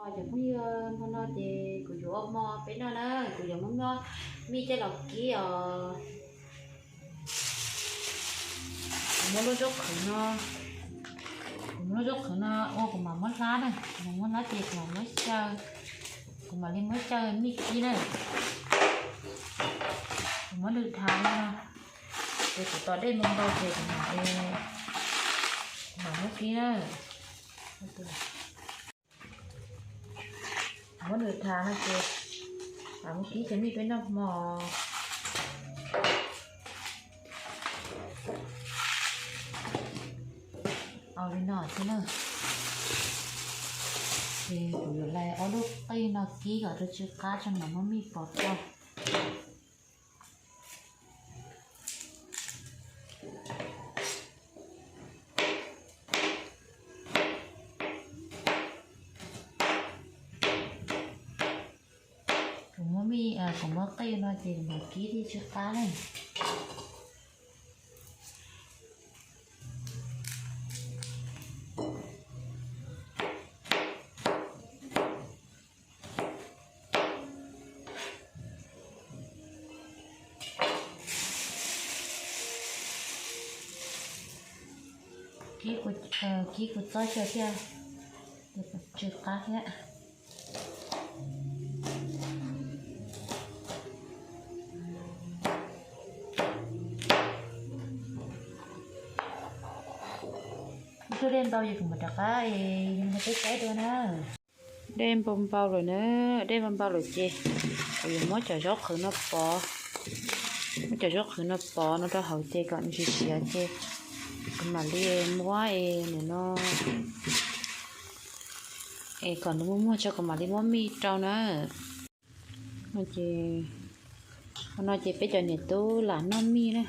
Cov phooj ywg, hmo no ces kuv yuav ua hmo peb noj na, kuv yuav muab mij coj los kib os. Kuv muab lub zaub qhwv no, kuv muab lub zaub qhwv no ua kuv mam muab hlab na, kuv mam muab hlab ces kuv mam muab xyaw, kuv mam li muab xyaw mij kib na. Kuv muab nws dhas li no, ces kuv tos dej ntau ntau ces kuv mam, mam muab kib na. Muab nws dhas no ces mam muab kib cov mij peb noj hmo. Au li no xwb na. Ces kuv yuav lais ob lub qij no kib kom rau tsw qab tso mam muab mij pov rau. Kuv muab mij, kuv muab qij no ces mam kib thiaj tsw qab na. Kib kuv txob xyaw thiaj tsw qab thiab. Ib tug dej ntau ces kuv mam rov qab es yog peb saib dua na. Dej npau npau lawm na, dej npau npau lawm ces kuv yuav muab cov zaub qhwv no pov, muab cov zaub qhwv no pov no rau hauv ces kom nws siav siav ces kuv mam li muab es nws no es kom nws muaj muag tso kuv mam li muab mij rau na. No ces, no ces peb cov niam tub lam noj mij na,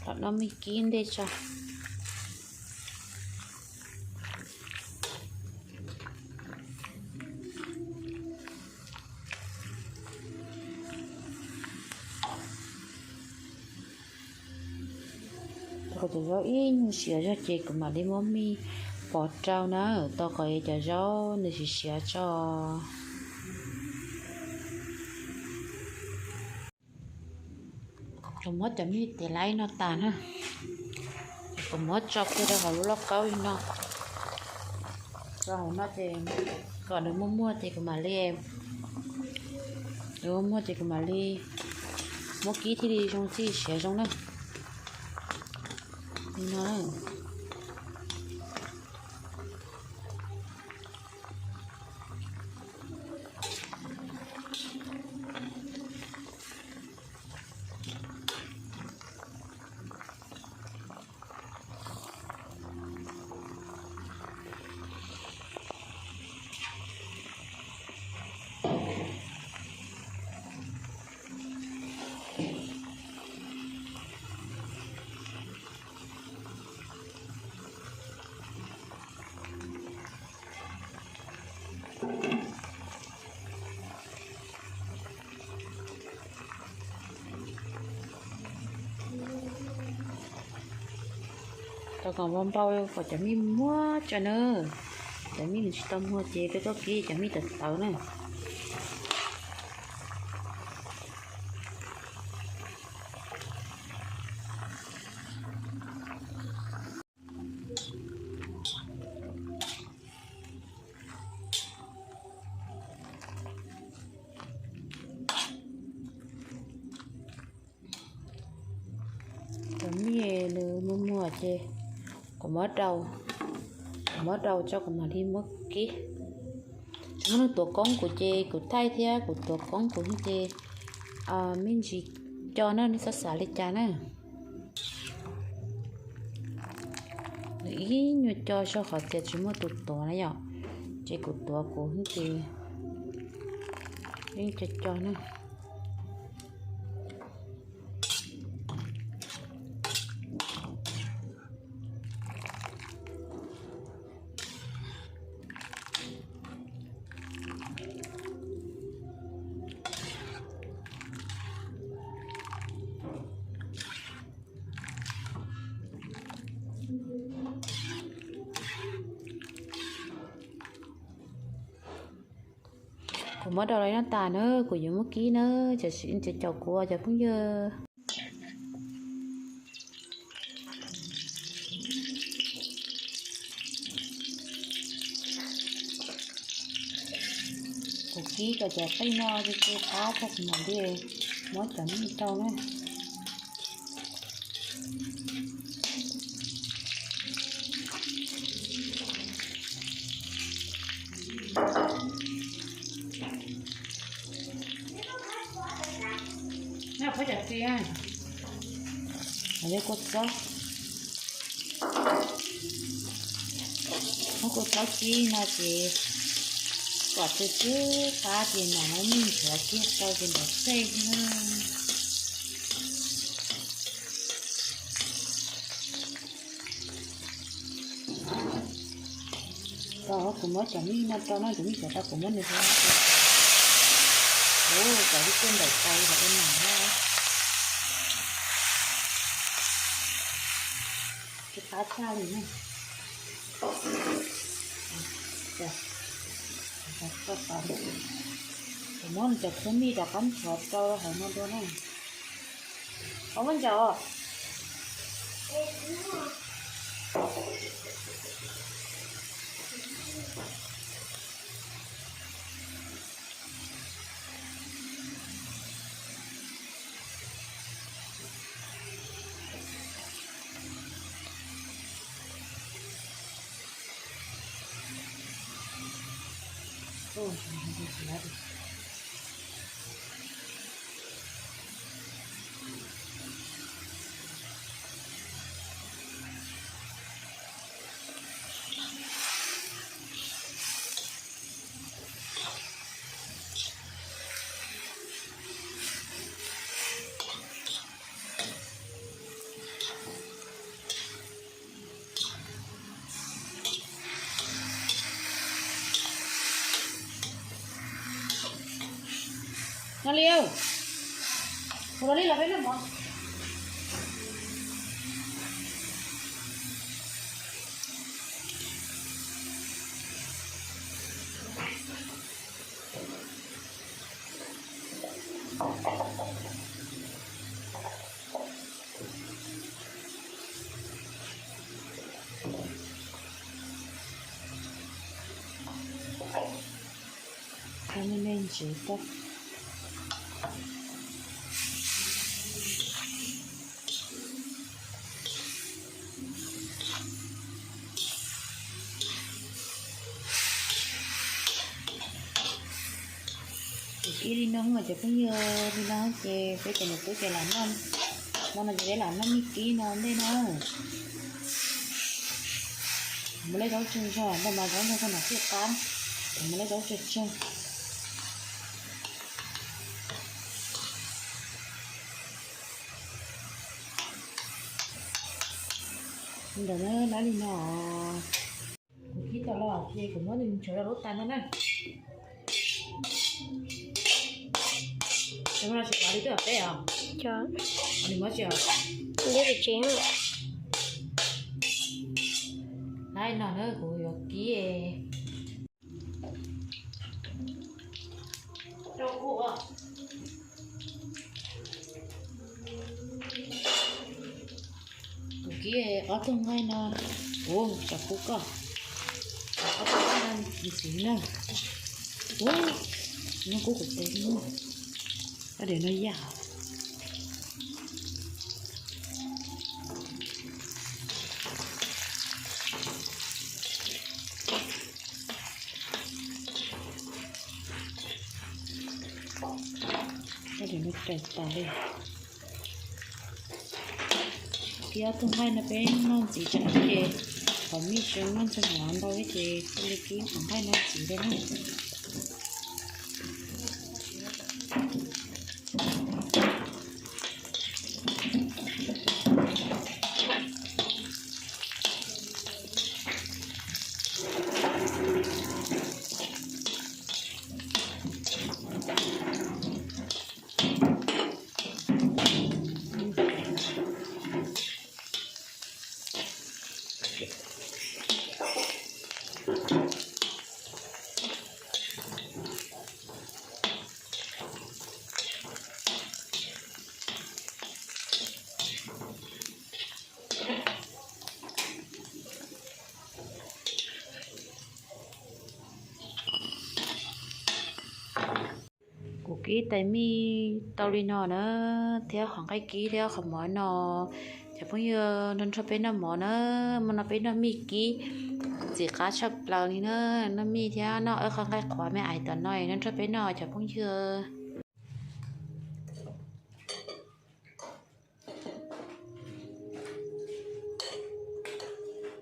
lam noj mij kib ntej tso. Tau kom cov zaub ib nyuag siav zog ces kuv mam li muab mij pov rau na, tau kom cov zaub nws siav siav tso. Kuv muab cov mij tiv laib no tas na, kuv muab tso kiag rau hauv lub lauj kaub li no, tso hauv no ces kom nws muaj muag ces kuv mam li, nws muaj muag ces kuv mam li muab kib thiaj li zoo txij siav zoo na. Li no. Tau kom npau npau kom cov mij muag tso na. Cov mij nws tsis tau muag ces peb tuaj kib cov mij tawv tawv na. Cov mij nws muag muag ces kuv muab rau, kuv muab rau tso kuv mam li muab kib. Tsis muaj neeg tuav koob kuv ces kuv thaij thiab, kuv tuav koob kuv ces me ntsis co na, nej txhob xav li cas na. Nws ib nyuag co zog qhov tias tsis muaj tus tuav na yom, ces kuv tuav kuv ces ib co co na. Kuv muab rau lawv noj tas na, kuv yuav muab kib na, cov caum kuv cov phooj ywg. Kuv kib kom cov qeej no ces qab tag kuv mam li muab cov mij rau na. Kua txob, muab kua txob kib no ces kom tsw tsw qab ces mam muab mij ntxuav kiag rau ces ntawd xej na. Tau, kuv muab cov mij no rau no, cov mij cov tau kuv muab nws hu. Ua cov lub tuaj npaum tau li hauv ua nam na. Tsis qab tshaj li na. Kuv muab nws cov khuab mij rov qab ntxuav rau hauv no dua na. Ua muab ncaus. No li, ua li los peb noj mov. Me me ntsev tau. Kuv kib li no mas cov phooj ywg, li no ces peb cov niam tub ces lam noj, hmo no ces peb lam noj mij kib no ntej no. Kuv muab leb zaub tseg zog, ntawm mas zaub ntawd koj nam thiaj qab, kuv muab leb zaub tseg tseg. Ntawm na, lab li no. Kuv kib tau los ces kuv muab nws ntshav rau lub tais no na. Cov no tsis qab li twb peb os. Cov, nws muab tsis os. Nws tsis tsis. Lab li no na kuv yuav kib. Kuv kib ob tug nqaij no, ua tsam kub koj, ob tug nqaij no ntxiv na. Ua, no kub kuv tes, ab, diav no yaj. Ab, diav no rais tas li. Kib ob tug nqaij no peb noj ntxiv tsam ces qhov mij tseem noj ntxeeg ntau ces thiaj li kib qhov nqaij no ntxiv li na. Kib tais mij tau li no na, thiab qhov nqaij kib thiab qhov mov no. Cov phooj ywg, nrog nrog peb noj mov na, hmo no peb noj mij kib, ntxim qab tshaj plaws li na. Noj mij thiab noj wb qhov nqaij qhuav me ais tom no, nrog nrog peb noj cov phooj ywg.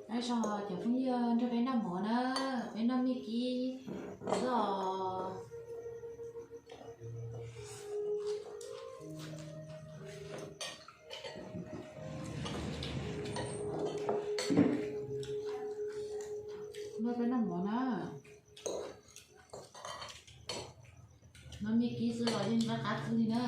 Nyob zoo cov phooj ywg, nrog peb noj mov na, peb noj mij kib xwb os. Nrog peb noj mov na. Noj mij kib xwb los yeej qab qab xwb li na.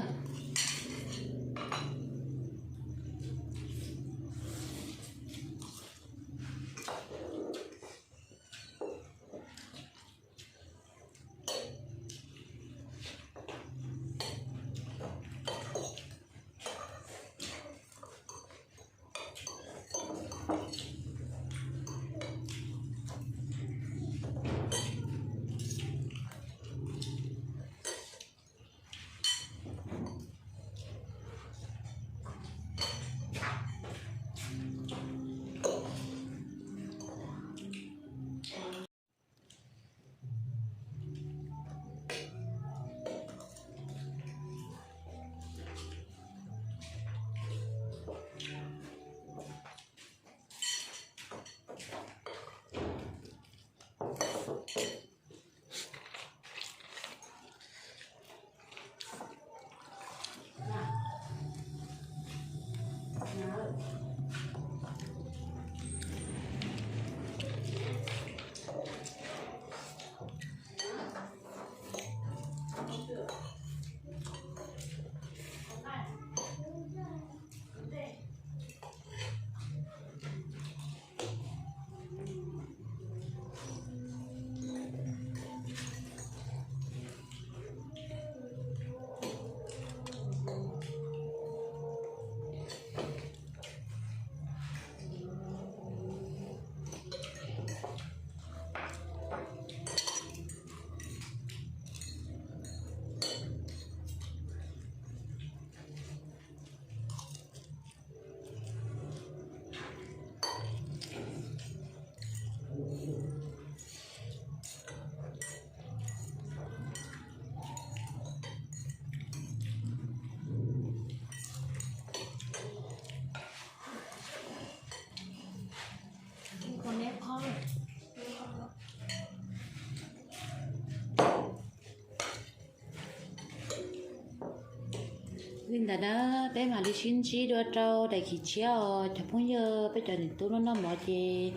Li ntawd na, peb mam li sib ntsib dua rau daim khiv tshiab os cov phooj ywg. Peb cov niam tub noj noj mov ces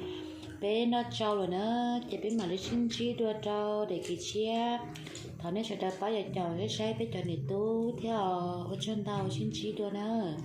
peb noj tsau lawm na, ces peb mam li sib ntsib dua rau daim khiv tshiab. Thov nej sawv daws pab yaum caum saib peb cov niam tub thiab os. Ua tsaug ntau, sib ntsib dua nawb.